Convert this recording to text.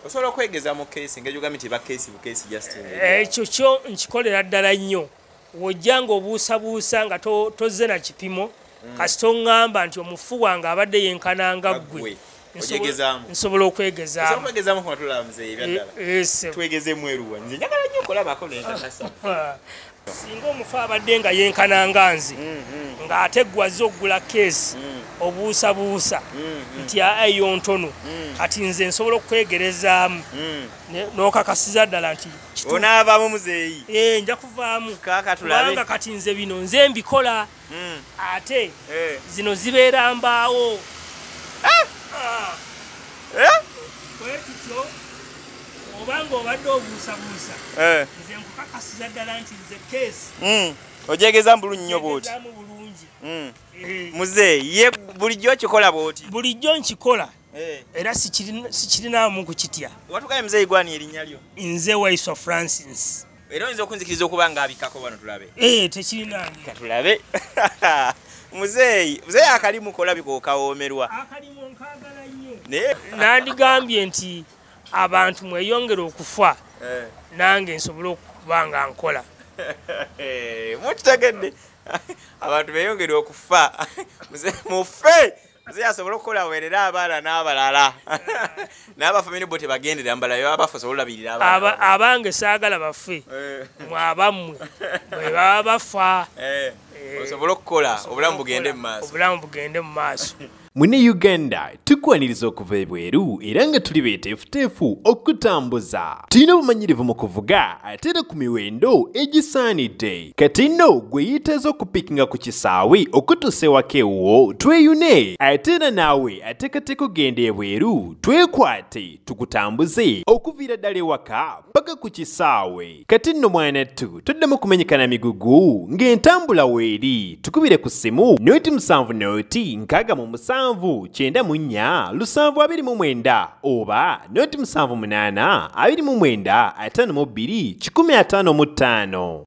Osobola okwegeza mu keesi ngeri ogambye nti bakeesi bukeesi just Ekyo kyo nkikolera ddala nnyo. Wojja ng'obuusabuusa nga tozze na kipimo, kasita oŋŋamba nti omufu wange abadde yenkananga ggwe, Ogyegezaamu. nsobola okwegezaamu. Okwegezaamu kuba tulaba muzeeyi ebyaddala. Twegezemu eruwa? Nze njagala nnyo okulabako nenkakasa. Singa omufu abadde nga yenkananga nze, ng'ate ggwe azze okugula keesi obuusabuusa nti aa eyo ntono, kati nze nsobola okwegerezaamu n'okakasiza ddala nti kituufu. Onaavaamu muzeeyi? Nja kuvaamu. Kaaka tulabe. Kubanga kati nze bino nze mbikola, ate zino zibeera mbaawo. Bwe tutyo obanga obadde obuusabuusa, nze nkukakasiza ddala nti nze keesi Ogyegezaamu bulungi nnyo bw'oti. Ngyegezaamu bulungi. Muzeeyi ye bulijjo okikola bw'oti? Bulijjo nkikola era sikirinaamu kukitya. Watugaye muzeeyi, gwani erinnya lyo? Nze Waiswa Francis. Era oyinza okunzikiriza okuba nga abikako wano tulabe? Tekirinaamu. Katulabe muzeeyi. Muzeeyi, akalimu kolabika okawoomerwa. Akalimu nkaagala nnyo. Naye Nandigambye nti abantu mweyongere okufa, nange nsobole okuba nga nkola. Mukitegedde, abantu beyongere okufa. Mufe, muzeeyi asobole okukola, aweerere abaana n'abalala n'abafamire bo tebagendera mbalabe baba bafa, osobola olabirira abaana. Abange saagala bafe, mwabammwe bwe baba bafa. Osobole okukola, obulamu bugende mu maaso. Obulamu bugende mu maaso. Mune Uganda tukwaniriza okuva ebweru era nga tuli beeteefuteefu okutambuza. Tulina obumanyirivu mu kuvuga ate era ku miwendo egisaanidde. Kati nno gwe yeetaaza okupiikinga ku kisaawe okutuusa ewaka ewuwo, tweyune. Ate era naawe ateekateeka okugenda ebweru, twekwate tukutambuze okuviira ddala ewaka paka ku kisaawe. Kati nno mwanattu toddamu kumenyekana migugu ng'entambula weeri. Tukubire ku ssimu 0 0 67 94 729 oba 0 78 29 52 155.